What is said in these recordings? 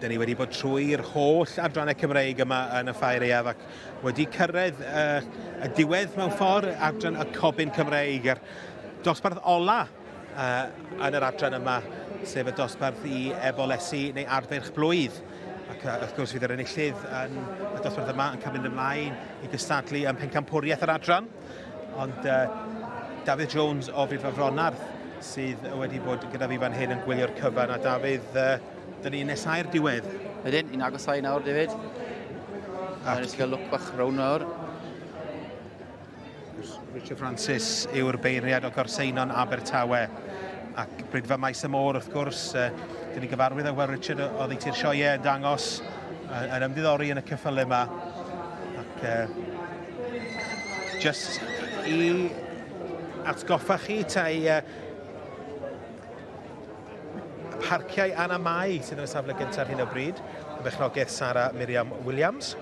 Dyn ni wedi bod trwy'r holl adrannau Cymreig yma yn y Ffair Aeaf ac wedi cyrraedd uh, y diwedd mewn ffordd adran y Cobyn Cymreig, yr dosbarth ola uh, yn yr adran yma, sef y dosbarth i ebolesi neu arddeirch blwydd. Ac uh, wrth gwrs fydd yr enillydd yn y dosbarth yma yn cymryd ymlaen i gystadlu ym mhencampwriaeth yr adran. Ond uh, Dafydd Jones o Friffa Fronarth sydd wedi bod gyda fi fan hyn yn gwylio'r cyfan. A Dafydd, uh, dyn ni'n nesau'r diwedd. Ydyn, ni'n agosau nawr, David. A nes i gael look bach rown nawr. Richard Francis yw'r beirniad o Gorseinon Abertawe. Ac Brydfa Maes y Môr, wrth gwrs, uh, dyn ni'n gyfarwydd â gweld Richard oddi ti'r sioeau yn dangos uh, yn ymddiddori yn y ceffylau yma. Ac uh, just i atgoffa chi, tai uh, parciau Anna Mai sydd yn y safle gyntaf ar hyn o bryd, y bechnogaeth Sara Miriam Williams.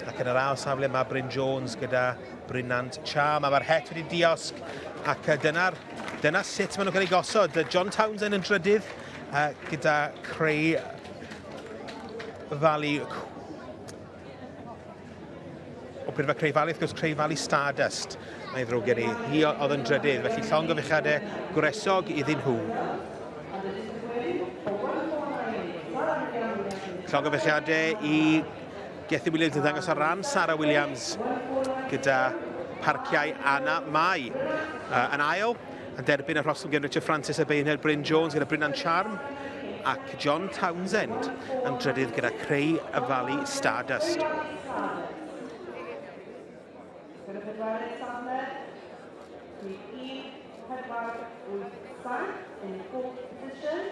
Ac yn yr ail safle mae Bryn Jones gyda Brynant Charm. A mae'r het wedi diosg ac dyna'r, dyna sut maen nhw'n cael ei gosod. John Townsend yn drydydd uh, gyda Cray Valley O pryd mae Cray Valley, wrth gwrs, Cray Valley Stardust. Mae'n ddrwg gen i. Hi oedd yn drydydd, felly llongyfarchiadau gwresog iddyn nhw. Llongyfarchiadau i Gethin Williams yn ddangos ar ran Sarah Williams gyda parciau Anna Mai. Uh, yn ail, yn derbyn y rhoswm gen Richard Francis a Beinhead Bryn Jones gyda Brynan Charm ac John Townsend yn drydydd gyda Creu y Valley Stardust. Yn y pedwerydd safle, rhif 1, 4, 8, 7, in fourth position,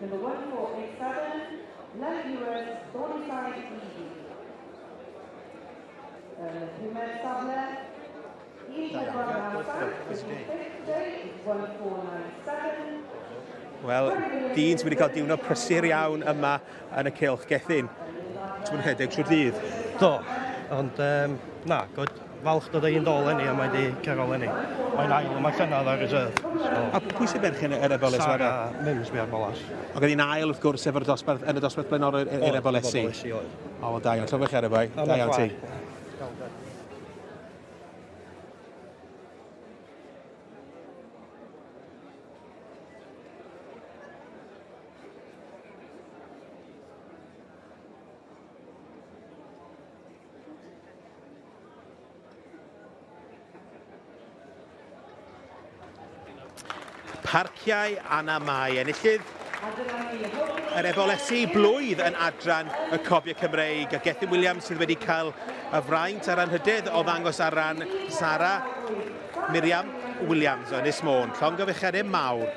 number 1487, Len Lewis, Thornyside Evie. Yn y pumed safle, Wel, dyn sydd wedi cael diwrnod prysur iawn yma yn y cylch. Gethin, ti'n mynd rhedeg trwy'r dydd? Do, ond um, na, good. Falch dod o un dol enni a mae wedi cyrraedd enni. Mae'n ail yma llynedd ar reserve. So. A pwy sy'n berchen yr Eboles? Sara Mims mi ar Bolas. Ac oedd hi'n ail wrth gwrs efo'r dosbarth, yn y dosbarth blaenorol i'r Ebolesi? Oedd, Ebolesi oedd. O, wel da iawn, llofych ar y boi. Da iawn ti. Parciau Anna Mai, enillydd yr ebolesi blwydd yn adran y Cobiau Cymreig a Gethin Williams sydd wedi cael y fraint a'r anrhydedd o ddangos ar ran Sara Miriam Williams o Ynys Môn. Llongyfarchiadau mawr.